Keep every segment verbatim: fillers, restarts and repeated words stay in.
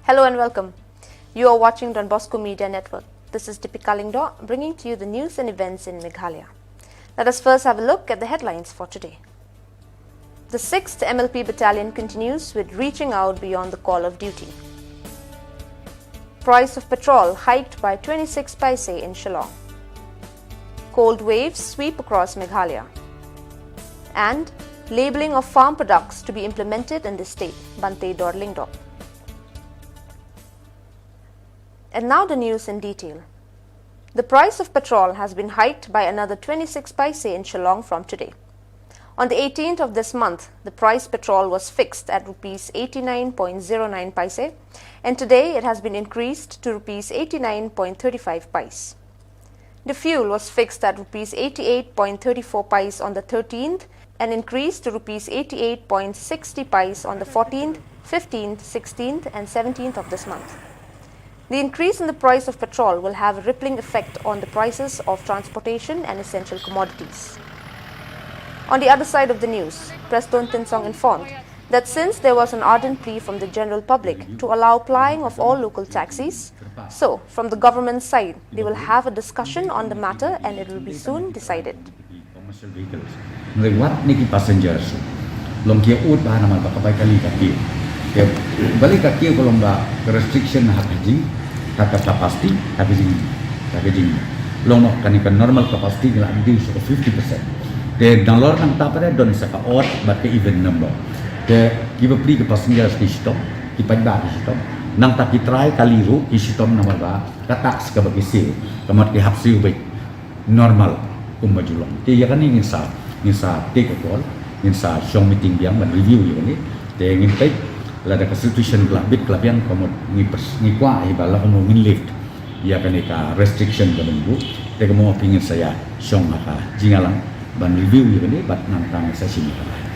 Hello and welcome. You are watching Don Bosco Media Network. This is Deepika Lyngdoh bringing to you the news and events in Meghalaya. Let us first have a look at the headlines for today. The sixth M L P Battalion continues with reaching out beyond the call of duty. Price of petrol hiked by twenty-six paise in Shillong. Cold waves sweep across Meghalaya. And labelling of farm products to be implemented in the state, Bhante Dor Lyngdoh. And now the news in detail. The price of petrol has been hiked by another twenty-six paise in Shillong from today. On the eighteenth of this month, the price petrol was fixed at rupees eighty-nine point zero nine paise, and today it has been increased to rupees eighty-nine point thirty-five paise. The fuel was fixed at rupees eighty-eight point thirty-four paise on the thirteenth and increased to rupees eighty-eight point sixty paise on the fourteenth, fifteenth, sixteenth, and seventeenth of this month. The increase in the price of petrol will have a rippling effect on the prices of transportation and essential commodities. On the other side of the news, Prestone Tynsong informed that since there was an ardent plea from the general public to allow plying of all local taxis, so from the government side, they will have a discussion on the matter and it will be soon decided. Commercial vehicles. Ngi wat ni ki passengers. Long ki ud ba namar ba ka bai kali ka ki. Ke bali ka ki ko long ba ka restriction ha ka jing, ha ka capacity, ha ka jing, ha ka jing. Long nok kani ka normal capacity ngi la reduce ko fifty percent. Te nalor nangta pat don sa ka odd bad ka even number. Te ki bapli ka passengers ki shitom, ki paidbah ki shitom. Nangta ki trai kali ruh ki shitom namar ba ka tax ka ba ki siew. Ka mat ki hap siew beit normal kum ba ju long. Te ïa kane ngin sa, ngin sa take a call, ngin sa shong meeting biang ban review ïa kane. Te ngin peit lada ka situation ka la bit ka la biang ka mut ngi pers-, ngi kwah hi ba la ka mut ngin lift ïa kane ka restriction ka ban buh. Te ka mut phi ngin sa ïa shong ha ka jingïalang ban review ïa kane bad nangta ngin sa shim ïa kane.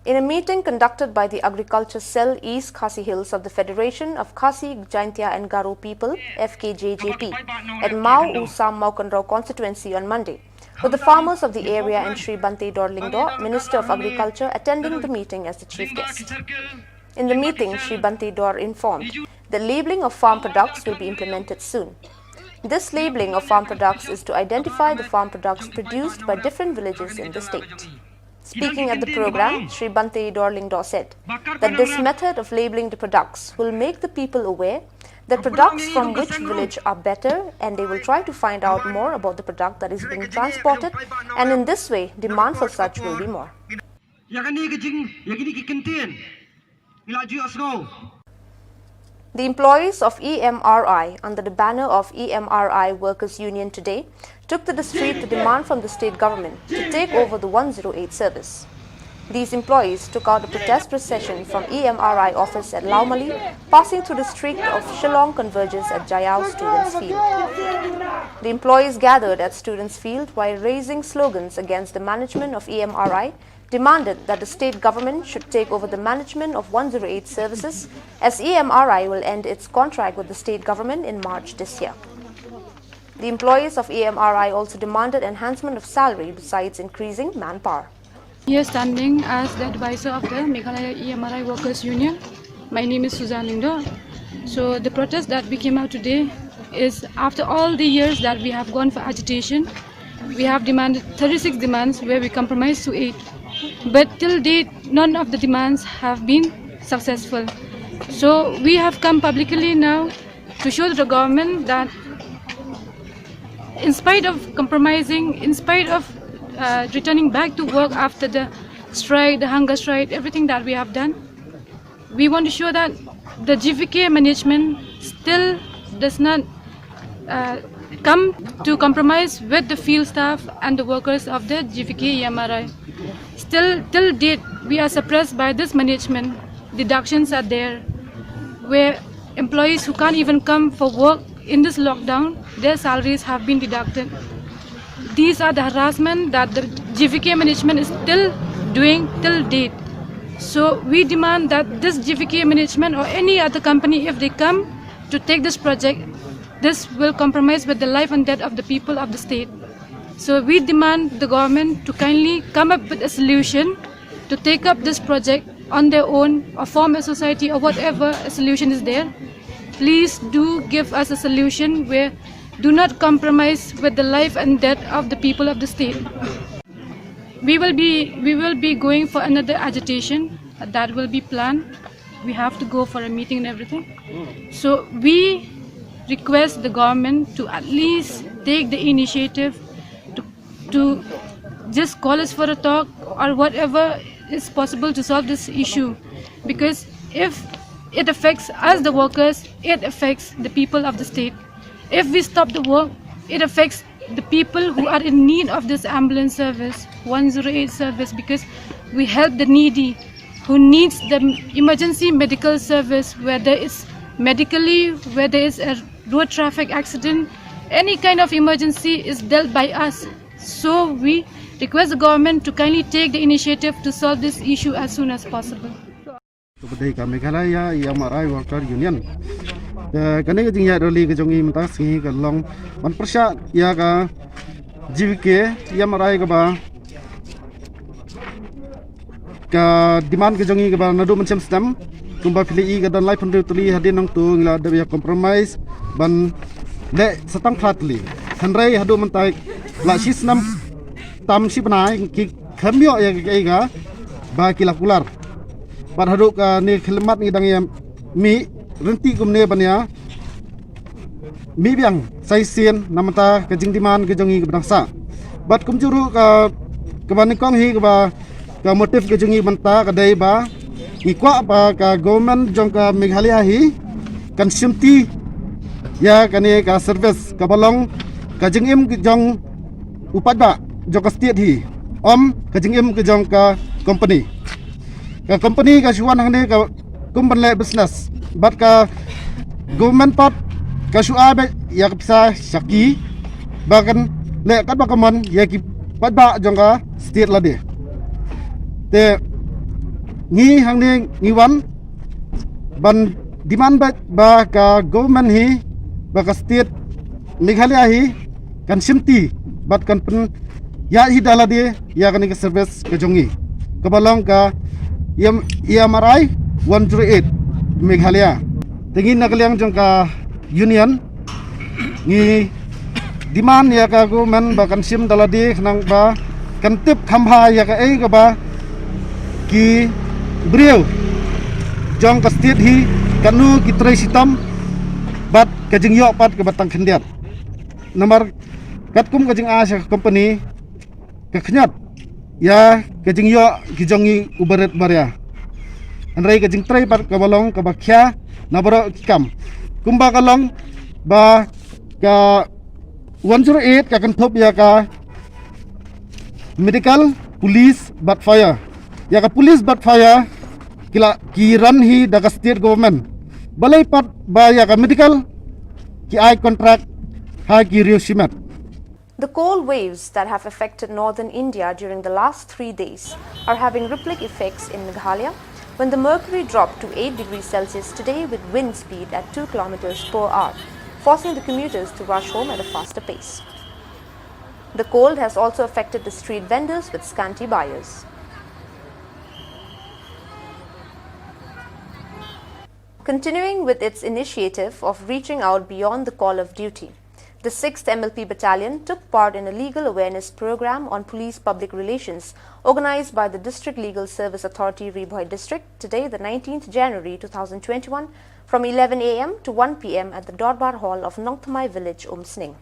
In a meeting conducted by the Agriculture Cell East Khasi Hills of the Federation of Khasi, Jaintia and Garo People, F K J J P, at Mao U Sam Mawkynrew constituency on Monday, with the farmers of the area and Shri Bhante Dor Lyngdoh, Minister of Agriculture, attending the meeting as the chief guest. In the meeting, Shri Bhante Dor informed that labelling of farm products will be implemented soon. This labelling of farm products is to identify the farm products produced by different villages in the state. Speaking at the program, Shri Bhante Dor Lyngdoh said that this method of labelling the products will make the people aware that products from which village are better, and they will try to find out more about the product that is being transported, and in this way, demand for such will be more. Ïa kane ka jing, ïa kine ki kyntien ngi la ju ïohsngew. The employees of E M R I, under the banner of E M R I Workers Union, today took to the street to demand from the state government to take over the one zero eight service. These employees took out a protest procession from E M R I office at Laumali, passing through the street of Shillong Convergence at Jaiaw Students Field. The employees gathered at Students Field while raising slogans against the management of E M R I, demanded that the state government should take over the management of one zero eight services, as E M R I will end its contract with the state government in March this year. The employees of E M R I also demanded enhancement of salary besides increasing manpower. Here standing as the advisor of the Meghalaya E M R I Workers Union. My name is Suzanne Lyngdoh. So the protest that we came out today is after all the years that we have gone for agitation. We have demanded thirty-six demands where we compromised to eight. But till date, none of the demands have been successful. So we have come publicly now to show the government that in spite of compromising, in spite of uh, returning back to work after the strike, the hunger strike, everything that we have done, we want to show that the G V K management still does not uh, come to compromise with the field staff and the workers of the G V K E M R I. Still, till date, we are suppressed by this management. Deductions are there where employees who can't even come for work in this lockdown, their salaries have been deducted. These are the harassment that the G V K management is still doing till date. So we demand that this G V K management or any other company, if they come to take this project, this will compromise with the life and death of the people of the state. So we demand the government to kindly come up with a solution to take up this project on their own or form a society or whatever a solution is there, please do give us a solution where do not compromise with the life and death of the people of the state. We will be we will be going for another agitation that will be planned. We have to go for a meeting and everything. So we request the government to at least take the initiative to, to just call us for a talk or whatever is possible to solve this issue, because if it affects us, the workers, it affects the people of the state. If we stop the work, it affects the people who are in need of this ambulance service, one zero eight service, because we help the needy who needs the emergency medical service, whether it's medically, whether it's a road traffic accident, any kind of emergency is dealt by us. So we request the government to kindly take the initiative to solve this issue as soon as possible. To ba dei ka Meghalaya Yamarai Worker Union. Te kane ka jingïaid rally ka jong i mynta sngi ka long ban pyrshah ïa ka G V K Yamarai kaba ka demand ka jong i kaba naduh mynshem snem kumba phi la i ka don laiphew hynriew tylli hadien nangtu ngi la dep ïa compromise ban leh sa tang phra tylli. Hynrei haduh mynta la shi snem tam shi bnai ki khlem ïoh ïa ka kaei kaba ki la kular. Bad haduh kane khyllipmat ngi dang ïa mih ryntih kumne ban ïa mih biang sa shisien namar ka jingdemand ka jong i kaba dang sah. Bad kumjuh ruh ka kaba nyngkong hi kaba ka motive ka jong i mynta ka dei ba ngi kwah ba ka government jong ka Meghalaya hi kan shimti ïa kane ka service kaba long ka jingim ka jong u paidbah jong ka state hi, ym ka jingim ka jong ka company. Ka company ka shu wan hangne ka kum ban leh business bad ka government pat ka shu ai beit ïa ka pisa sha ki ba kan leh katba ka mon ïa ki paidbah jong ka state lade. Te ngi hangne ngi wan ban demand beit ba ka government hi, ba ka state Meghalaya hi kan shimti bad kan pynïaid hi da lade ïa kane ka service ka jong ngi kaba long ka E M, E M R I one zero eight Meghalaya. Te ngi na ka liang jong ka union ngi demand ïa ka government ba kan shim da lade khnang ba kan tip kham bha ïa kaei kaba ki briew jong ka state hi katno ki trei shitom bad ka jingïoh pat kaba tang khyndiat. Namar katkum ka jingai sha ka company ka khñiot ïa ka jingïoh ki jong ngi u barit baria. Hynrei ka jingtrei pat kaba long kaba khia na baroh ki kam. Kumba ka long ba ka one zero eight ka kynthup ïa ka medical, police bad fire. Ïa ka police bad fire ki la ki run hi da ka state government. Balei pat ba ïa ka medical ki ai contract ha ki riew shimet. The cold waves that have affected northern India during the last three days are having rippling effects in Meghalaya, when the mercury dropped to eight degrees Celsius today with wind speed at two kilometers per hour, forcing the commuters to rush home at a faster pace. The cold has also affected the street vendors with scanty buyers. Continuing with its initiative of reaching out beyond the call of duty, the sixth M L P Battalion took part in a legal awareness program on police public relations organized by the District Legal Service Authority, Ri Bhoi District, today, the nineteenth January two thousand twenty-one, from eleven A M to one P M at the Dorbar Hall of Nongthymmai Village, Umsning.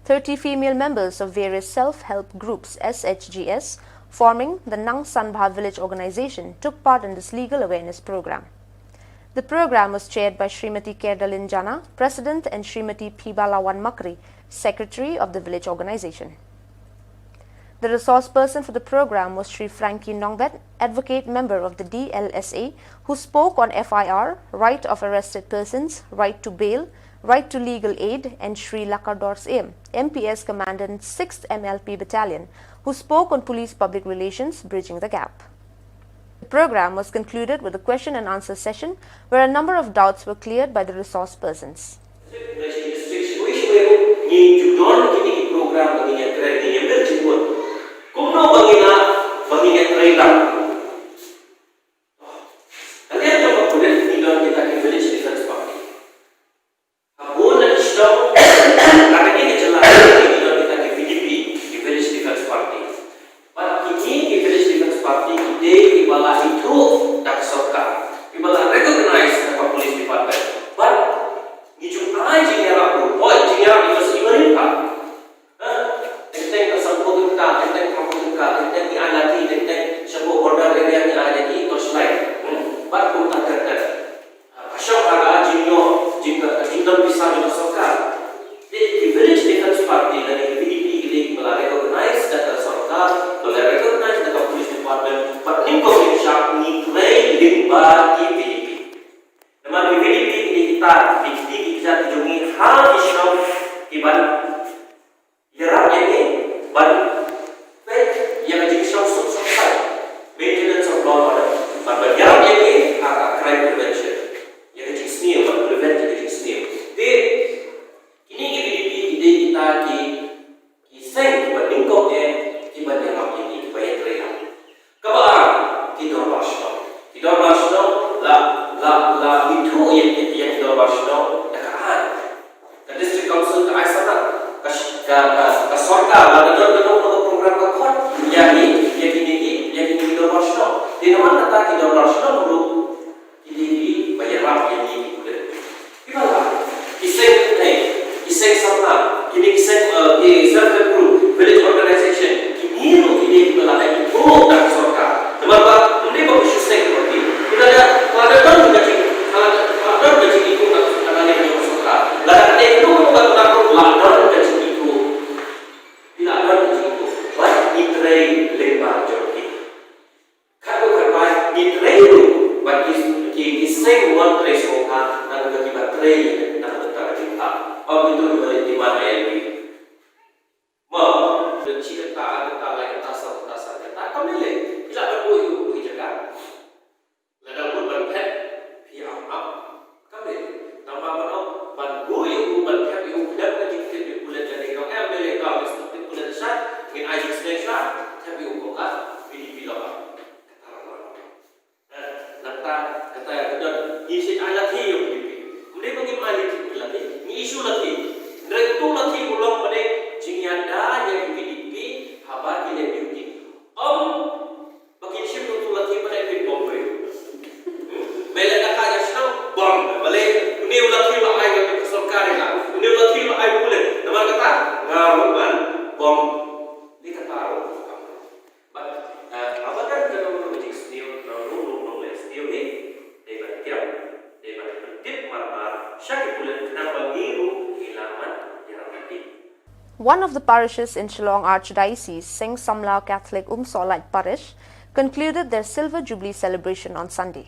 Thirty female members of various self-help groups, S H Gs, forming the Nang Sanbha Village Organization, took part in this legal awareness program. The program was chaired by Srimati Kerdalin Jana, President, and Srimati Phibalawan Makri, Secretary of the Village Organization. The resource person for the program was Shri Frankie Nongbet, advocate member of the D L S A, who spoke on F I R, right of arrested persons, right to bail, right to legal aid, and Shri Lakardor Syiem, M P S Commandant, sixth M L P Battalion, who spoke on police public relations, bridging the gap. The program was concluded with a question and answer session where a number of doubts were cleared by the resource persons. Ngi ju don kine ki program ba ngi ïatrei, ngi ïamir jingmut. Kumno ba ngi lah ba ngi ïatrei lang. da ka sorkar, kiba la recognize da ka police department. Bad ngi ju ai jingïarap ruh, oi, jingïarap ïa ka seng Ibarit ha. Teng teng ka sanphew tyngka, teng teng phraphew tyngka, teng teng ngi ai lathi, teng teng sha ka border area ngi ai lathi, torchlight. Hmm? Bad kumta ter ter. Ha, shong ha ka jingïoh, jing ka, jingdon pisa jong ka sorkar. Te ki Village Defence Party lane ki V D P ki dei kiba la recognize da ka sorkar, ba la recognize da ka police department, bad nyngkong nyngshap ngi trei lyngba ki V D P. Namar ki V D P ki dei kita, ki dei ki kjat ki jong ngi ha ki shnong kiban ïarap ïa ngi ban peit ïa ka jingsuk suk suk sai, maintenance of law and order, ban ban ïarap ïa ngi ha ka crime prevention, ïa ka jingsniew, ban prevent ïa ka jingsniew. Te kine ki V D P ki dei kita ki, ki seng kiba nyngkong eh kiban ïarap ïa ngi, kiba ïatrei ïa ngi. Kaba ar, ki dorbar shnong. Ki dorbar shnong la, la, la ithuh ïa, ïa, ïa ki dorbar shnong da ka aiñ. Ka District Council ka ai sanad. Ka, ka, ka, ka sorkar lada don kano kano ka program ka khot ïa ki, ïa kine ki, ïa kine ki dorbar shnong. Te namar kata ki dorbar shnong ruh ki dei kiba ïarap ïa ngi ki pulit. Kiba la, ki seng, eh, ki seng samla, kine ki seng, eh, ki self help group, village organization, kine ruh ki dei kiba la ai ithuh da ka sorkar. Namar ba ym dei ba ki shu seng ba ki, ki la da, la da don ka jing, la da, la don ka jingithuh da ka sorkar, la da ka dei ruh ka sorkar, la don ka jingithuh. Ki la don ka jingithuh. Bad ngi trei lyngba jong ki. Katto katne ngi trei ruh bad ki, ki, ki seng wan trei sngewbha, naduh kiba trei na ka bynta ka jingthoh. Ym kito kiba leit demand I L P. Mo, leit shi kynta, ar kynta, lai kynta, saw kynta, san kynta, kam lei lei. Ki lah ban buh ïa u ha ki jaka. Lada mut ban thep, phi ap ap. Kam lei lei. Tang ba ban ap, ban buh ïa u, ban thep ïa u, khlem ka jingtip ïa u pulit lane ka, em lei lei, ka, ka jingtip pulit sha, ngin ai jingsneng sha, thep ïa u ko ka, V D P la ba. Kata la ba. Eh, nangta, kata ka don, ngi shait ai lathi ïa u V D P. Ym dei ba ngim ai lathi, ngi issue lathi. Hynrei utu u lathi u long ba dei jingïada ïa u V D P, haba ki leh duty. Ym ba kin shim utu u lathi ba dei pynbom briew. Hmm? Me leh daka ïa shnong, bom. Balei, une u lathi la ai ka sorkar ïa nga. Une u lathi la ai pulit. Namar kata, nga ruh ngan bom. Dei kata ruh. Bad, eh, haba don kano kano ka jingsniew, nang ruh ruh nang leh sniew hi, dei ban kiam, dei ban pyntip mar mar sha ki pulit khnang ba ngi ruh ngi lah ban ïarap lynti. One of the parishes in Shillong Archdiocese, Seng Samla Catholic Umsohlait Parish, concluded their Silver Jubilee celebration on Sunday.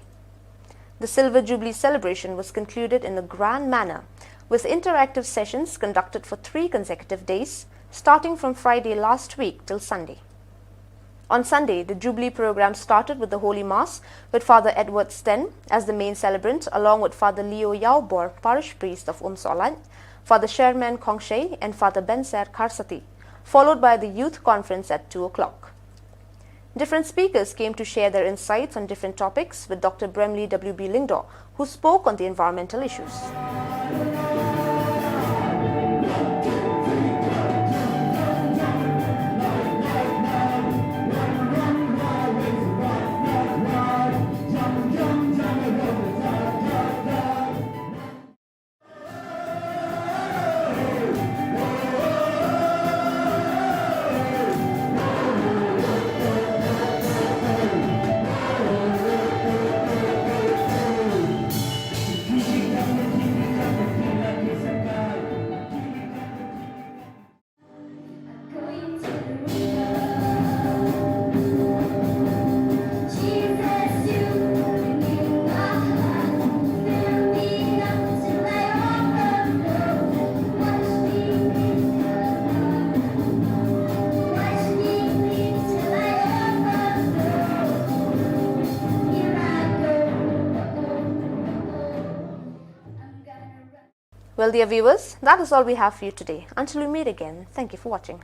The Silver Jubilee celebration was concluded in a grand manner, with interactive sessions conducted for three consecutive days, starting from Friday last week till Sunday. On Sunday, the Jubilee program started with the Holy Mass, with Father Edward Sten as the main celebrant, along with Father Leo Yaubor, Parish Priest of Umsohlait, Father Sherman Khongshei, and Father Benser Kharsati, followed by the Youth Conference at two o'clock. Different speakers came to share their insights on different topics, with Doctor Bremley W B Lyngdoh, who spoke on the environmental issues. Well, dear viewers, that is all we have for you today. Until we meet again, thank you for watching.